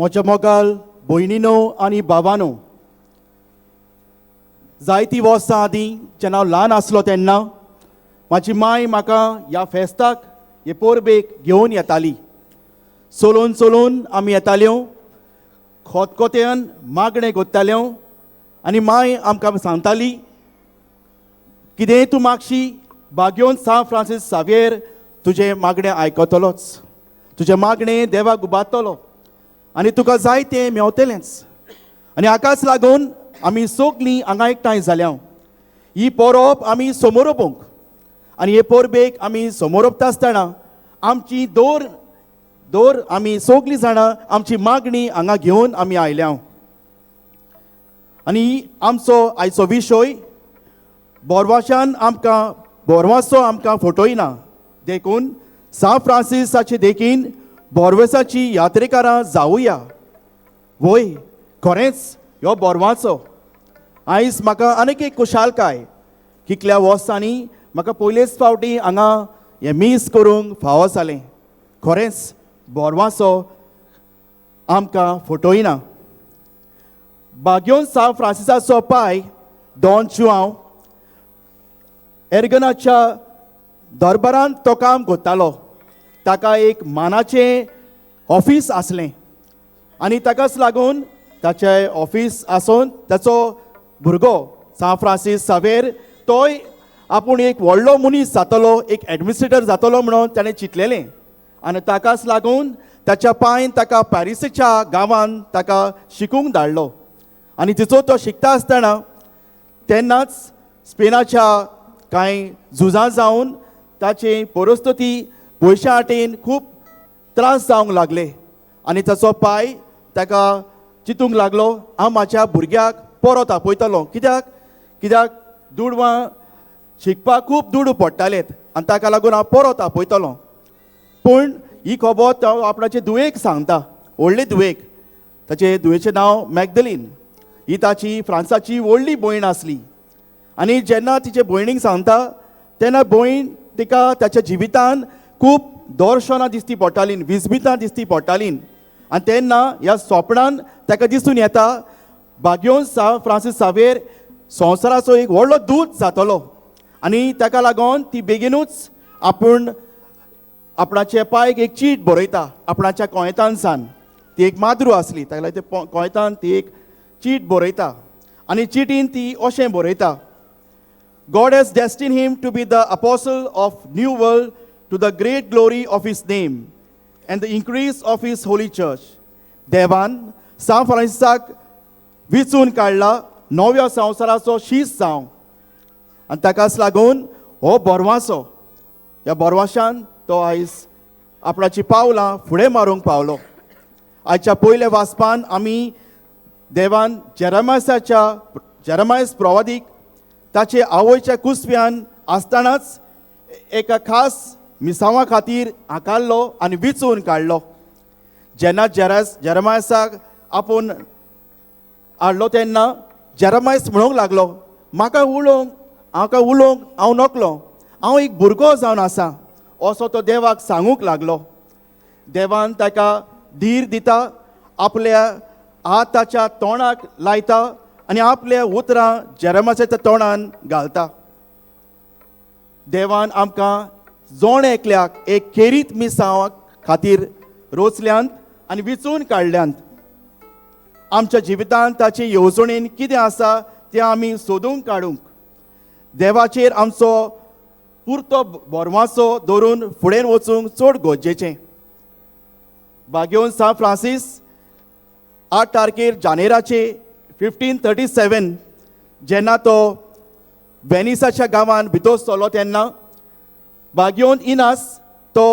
म्हज्या मोगाल भयणीनो आनी बाबानो, जायतीं वर्सां आदीं जेन्ना हांव ल्हान आसलो तेन्ना म्हाजी माय म्हाका ह्या फेस्ताक हे पोरबेक घेवन येताली. चलोवन चलोवन आमी येताल्यो, खोतकोत्यान मागणें कोत्ताल्यो आनी माय आमकां सांगताली, कितेंय तूं मागशी बागयोन सांत फ्रांसीस सावयर तुजें मागणें आयकतलोच, तुजें मागणें देवाक उबारतलो आनी तुका जाय तें मेवतलेंच. आनी हाकाच लागून आमी सगलीं हांगा एकठांय जाल्या ही पोरोब आमी समोरोवंक. आनी हे पोरबेक आमी समोरोपता आसतना आमची दर दर आमी सगलीं जाणां आमची मागणी हांगा घेवन आमी आयल्या. आनी आमचो आयचो विशय बोरवाशान आमकां बोरवासो आमकां फटयना, देखून सांत फ्रांसिसाचे देखीन बोरवेसाची यात्रेकारां जावया. वय, खरेंच ह्यो बोरवाचो आयज म्हाका आनीक एक खुशालकाय, कितल्या वर्सांनी म्हाका पयलेच फावटी हांगा हें मीस करूंक फावो जालें. खरेंच बोरवासो आमकां फटयना. बाग्योन सांत फ्रांसिसाचो पाय डॉन जुआंव एर्गनाच्या दरबारांत तो काम करतालो. ताका एक मानाचें ऑफीस आसलें आनी ताकाच लागून ताचें ऑफीस आसून ताचो भुरगो सांत फ्रांसीस सावेर तोय आपूण एक व्हडलो मनीस जातलो, एक एडमिनिस्ट्रेटर जातलो म्हणून ताणें चिंतलेलें. आनी ताकाच लागून ताच्या पायन ताका पॅरिसाच्या गांवांत ताका शिकूंक धाडलो. आनी तिचो तो शिकता आसतना तेन्नाच स्पेनाच्या कांय झुजां जावन ताची परिस्थिती पयशां आटेन खूब त्रास जावंक लागले आनी ताचो पाय ताका चिंतूंक लागलो, हांव म्हाज्या भुरग्याक परत आपयतलो. कित्याक कित्याक दुडवां शिकपाक खूब दुडू पडटालेत आनी ताका लागून हांव परत आपयतलो. पूण ही खबर तो आपणाचे धुवेक सांगता, व्हडले धुवेक. ताचे धुवेचें नांव मॅगदलीन. ही ताची फ्रांसाची व्हडली भयण आसली. आनी जेन्ना तिचे भयणीक सांगता तेन्ना भयण तिका ताच्या जिवितान खूब दर्शनां दिसती पडटालीं, विस्मितां दिसती पडटालीं. आनी तेन्ना ह्या सोपणान ताका दिसून येता बाग्योन सांत फ्रांसीस सावेर संवसाराचो एक व्हडलो दूत जातलो. आनी ताका लागून ती बेगीनूच आपूण आपणाचे पायक एक चीट बरयता आपणाच्या कोयतानसान. ती एक माद्रू आसली, ताका लागून ते कोयतान ती एक चीट बरयता आनी चिटीन ती अशें बरयता, God has destined him to be the apostle of new world to the great glory of his name and the increase of his holy church. देवान सांत फ्रांसिसाक विचून काडला नव्या संवसाराचो शीस जावंक. आनी ताकाच लागून हो बोरवासो, ह्या बोरवाशान तो आयज आपणाची पावलां फुडें मारूंक पावलो. आयच्या पयल्या वाचपान आमी देवान जेरमायसाच्या जेरमायस प्रवादीक ताचे आवयच्या कुसव्यान आसतनाच एका खास मिसांवा खातीर आकारलो आनी विचून काडलो. जेन्ना जेरमायसाक आपूण हाडलो तेन्ना जेरमायस म्हणूंक लागलो, म्हाका उलोवंक, म्हाका उलोवंक हांव नकलो, हांव एक भुरगो जावन आसा, असो तो देवाक सांगूंक लागलो. देवान ताका धीर दिता, आपल्या हात ताच्या तोंडाक लायता आनी आपल्या उतरां जेरमासाच्या तोंडान घालता. देवान आमकां जोण एकल्याक एक खेरीत मिसांवा खातीर रोचल्यांत आनी विचून काडल्यांत. आमच्या जिवितांत ताचे येवजणेन कितें आसा तें आमी सोदूंक काडूंक देवाचेर आमचो पुरतो बोरवासो दवरून फुडें वचूंक चड गरजेचें. बागेवन सांत फ्रांसीस 8 तारखेर जानेराचे 1537 जेन्ना तो वेनिसाच्या गांवांत भितर सरलो तेन्ना बागयोन इनास तो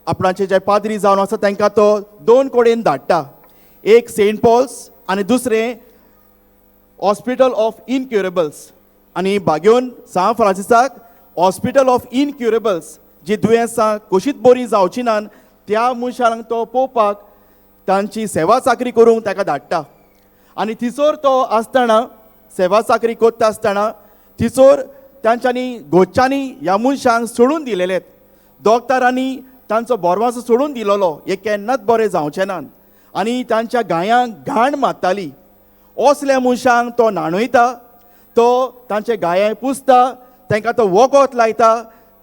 आपणाचे जे पाद्री जावन आसा तांकां तो दोन कडेन धाडटा, एक सेंट पॉल्स आनी दुसरें हॉस्पिटल ऑफ इनक्युरेबल्स. आनी बागयोन सांत फ्रांसिसाक हॉस्पिटल ऑफ इनक्युरेबल्स जी दुयेंसां कशींच बरीं जावची नात त्या मनशांक तो पळोवपाक तांची सेवा चाकरी करूंक ताका धाडटा. आनी थंयसर तो आसतना सेवा चाकरी करता आसतना थंयसर तांच्यांनी गोच्यांनी ह्या मनशांक सोडून दिलेले, दोगतारांनी तांचो बोरवासो सोडून दिलेलो, हे केन्नाच बरे जावचे नात. आनी तांच्या गायांक घाण मारताली. असल्या मनशांक तो न्हाणयता, तो तांचे गाये पुसता, तांकां तो वखद लायता,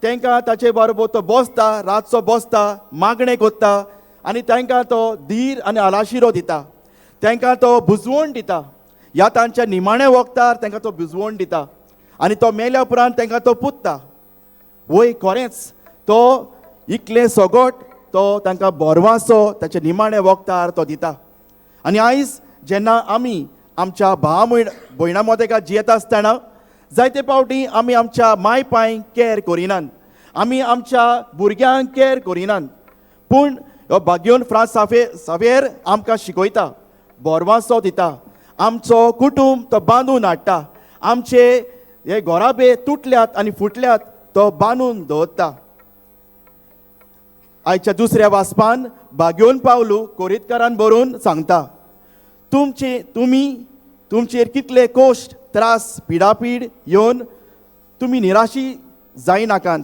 तांकां ताचे बरोबर तो बसता, रातचो बसता, मागणें करता आनी तांकां तो धीर आनी आलाशिरो दिता, तांकां तो बुजवण दिता. ह्या तांच्या निमाण्या वखदार तांकां तो बुजवण दिता आनी तो मेल्या उपरांत तांकां तो पुतता. वय खरेंच तो इतलें सगट तो तांकां बोरवासो ताच्या निमाण्या वखदार तो दिता. आनी आयज जेन्ना आमी आमच्या भाव भयणा मदेका जियेता आसतना जायते फावटी आमी आमच्या माय पांय कॅर करिनात, आमी आमच्या भुरग्यांक कॅर करिनात. पूण हो भाग्योन फ्रांस सावेर आमकां शिकयता, बोरवासो दिता, आमचो कुटूंब तो बांदून हाडटा, आमचे हे घराबे तुटल्यात आनी फुटल्यात तो बांदून दवरता. आयच्या दुसऱ्या वाचपान भाग्योन पावलू कोरीतकारान बरोवन सांगता, तुमचे तुमी तुमचेर कितले कोश्ट त्रास पिडापीड येवन तुमी निराशी जायनाकात,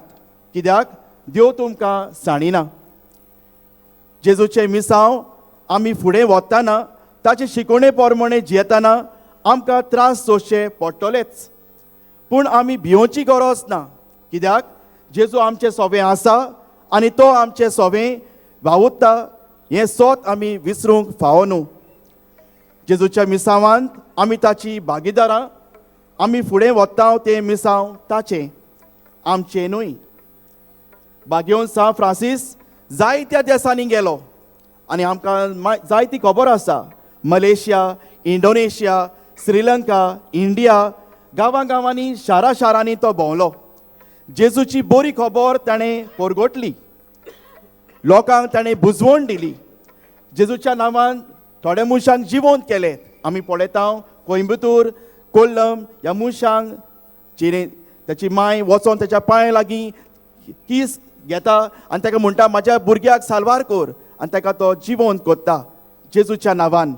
कित्याक देव तुमकां सांडिना. जेजूचें मिसांव आमी फुडें वतना ताचे शिकोवणे प्रमाणे जियेतना आमकां त्रास सोंसचे पडटलेच, पूण आमी भियोवची गरज ना, कित्याक जेजू आमचें सोबें आसा आनी तो आमचें सोबें वावुरता हें सोत आमी विसरूंक फावो न्हू. जेजूच्या मिसांवांत आमी ताची भागीदारां, आमी फुडें वता तें मिसांव ताचें, आमचें न्हय. बागेवन सा फ्रांसीस जायत्या देसांनी गेलो आनी आमकां जायती खबर आसा. मलेशिया, इंडोनेशिया, श्रीलंका, इंडिया, गांवां गांवांनी, शारा शारांनी तो भोंवलो. जेजूची बरी खबर ताणें परगटली, लोकांक ताणें बुजवण दिली. जेजूच्या नांवान थोड्या मनशांक जिवंत केले. आमी पळयता कोयंबतूर, कोल्लम ह्या मनशांक जिणे ताची माय वचोन ताच्या पांय लागीं कीस घेता आनी ताका म्हणटा म्हाज्या भुरग्याक साल्वार कर, आनी ताका तो जिवंत करता जेजूच्या नांवान.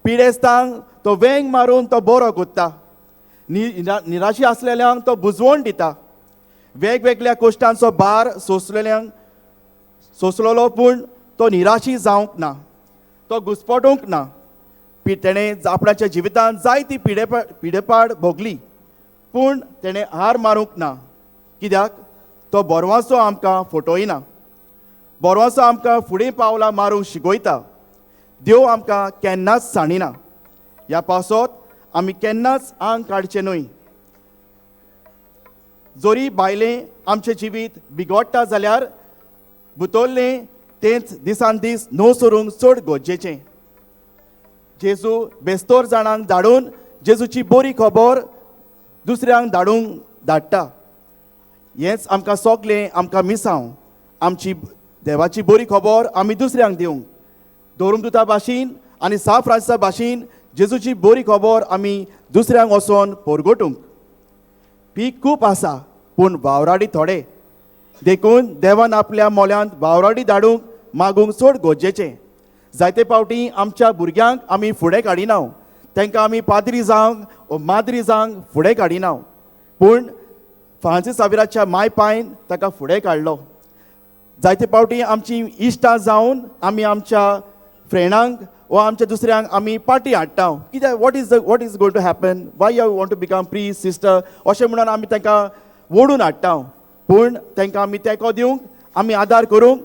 पिडेस्तांक तो वेंग मारून तो बरो करता, निराशी आसलेल्यांक तो बुजवण दिता. वेगवेगळ्या कोश्टांचो भार सोंसलेल्यांक सोंसलेलो, पूण तो निराशी जावंक ना, तो घुस्पटूंक ना. तेणें आपणाच्या जिवितांत जायती पिडेपाड भोगली, पूण तेणें हार मारूंक ना, कित्याक तो बोरवासो आमकां फटयना, बोरवासो आमकां फुडें पावलां मारूंक शिकयता. देव आमकां केन्नाच सांडिना. ह्या पावसांत आमी केन्नाच आंग काडचें न्हय. जोरी बायलें आमचें जिवीत बिगोडटा जाल्यार बुतोल्लें तेंच दिसान दीस न्हू सरूंक चड गरजेचें. जेजू बेस्तोर जाणांक धाडून जेजूची बरी खबर दुसऱ्यांक धाडूंक धाडटा. हेंच आमकां सगलें आमकां मिसांव, आमची देवाची बरी खबर आमी दुसऱ्यांक दिवंक. धोरूम भाशेन आनी सा फ्रांसिसा भाशेन जेजूची बरी खबर आमी दुसऱ्यांक वचोन परगटूंक. पीक खूब आसा पूण वावराडी थोडे, देखून देवान आपल्या मोल्यांत वावराडी धाडूंक मागूंक चड गरजेचें. जायते फावटी आमच्या भुरग्यांक आमी फुडें काडिना, तांकां आमी पाद्री जावंक ओ माद्री जावंक फुडें काडिना, पूण फ्रांसीस साविराच्या माय पायन ताका फुडें काडलो. जायते फावटी आमची इश्टां जावन आमी आमच्या फ्रेंडांक वा आमच्या दुसऱ्यांक आमी पार्टी हाडटा, कित्याक what is going to happen, why you want to become priest sister अशें म्हणून आमी तांकां ओडून हाडटा. पूण तांकां आमी तेंको दिवंक, आमी आदार करूंक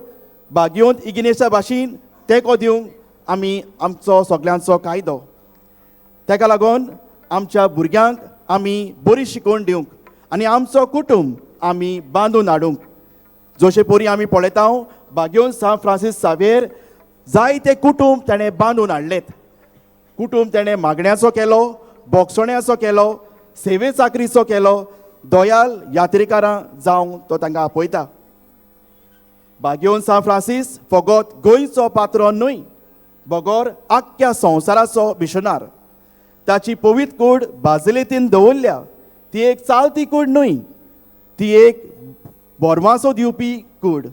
भाग्योंत इगिनेशा भाशेन तेंको दिवंक आमी आमचो सगल्यांचो कायदो. ताका लागून आमच्या भुरग्यांक आमी बरी शिकवण दिवंक आनी आमचो कुटूंब आमी बांदून हाडूंक. जशे परी आमी पळयता भाग्योन सा फ्रांसीस सावेर जायते कुटूंब ताणें बांदून हाडलेत. कुटूंब ताणें मागण्याचो केलो, बोगसण्याचो केलो, सेवे चाकरीचो केलो, दयाल यात्रेकारां जावंक तो तांकां आपयता. भाग्योन सा फ्रांसीस फकत गोंयचो पात्रोन न्हय, बगर आख्ख्या संवसाराचो मिशनार. ताची पवित्र कूड बाजलेतीन दवरल्या, ती एक चालती कूड न्हय, ती एक बोरवासो दिवपी कूड.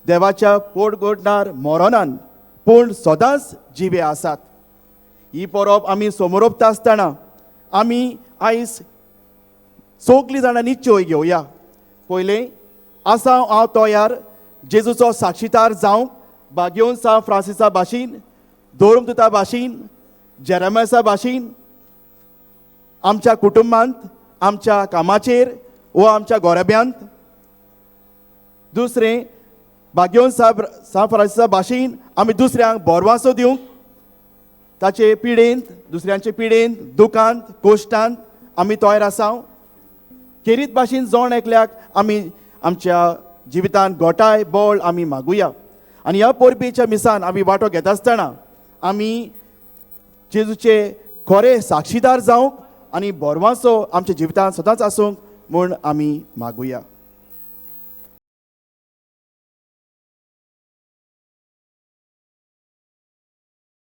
देवाच्या पोट गोडणार मोरोनान पूण सदांच जिवे आसात. ही परब आमी समोरपता आसतना आमी आयज सगलीं जाणां निश्चय घेवया. पयलें आसा हांव तयार जेजूचो साक्षीदार जावंक भाग्योन सा फ्रांसिसा भाशेन. धर्मदुता भाशेन, जेरेमासा भाशेन आमच्या कुटुंबांत, आमच्या कामाचेर वो आमच्या गोरब्यांत. दुसरें, भाग्योन साहब सा फ्रांसिसा भाशेन आमी दुसऱ्यांक बोरवासो दिवंक, ताचे पिडेंत, दुसऱ्यांचे पिडेंत, दुकांत, कोश्टांत आमी तयार आसाव. खेरीत भाशेन जण एकल्याक आमी आमच्या जिवितांत गोटाय बळ आमी मागुया. आनी ह्या परबेच्या मिसान आमी वांटो घेता आसतना आमी जेजूचे खरे साक्षीदार जावंक आनी बोरवांसो आमच्या जिवितांत सदांच आसूंक म्हूण आमी मागुया.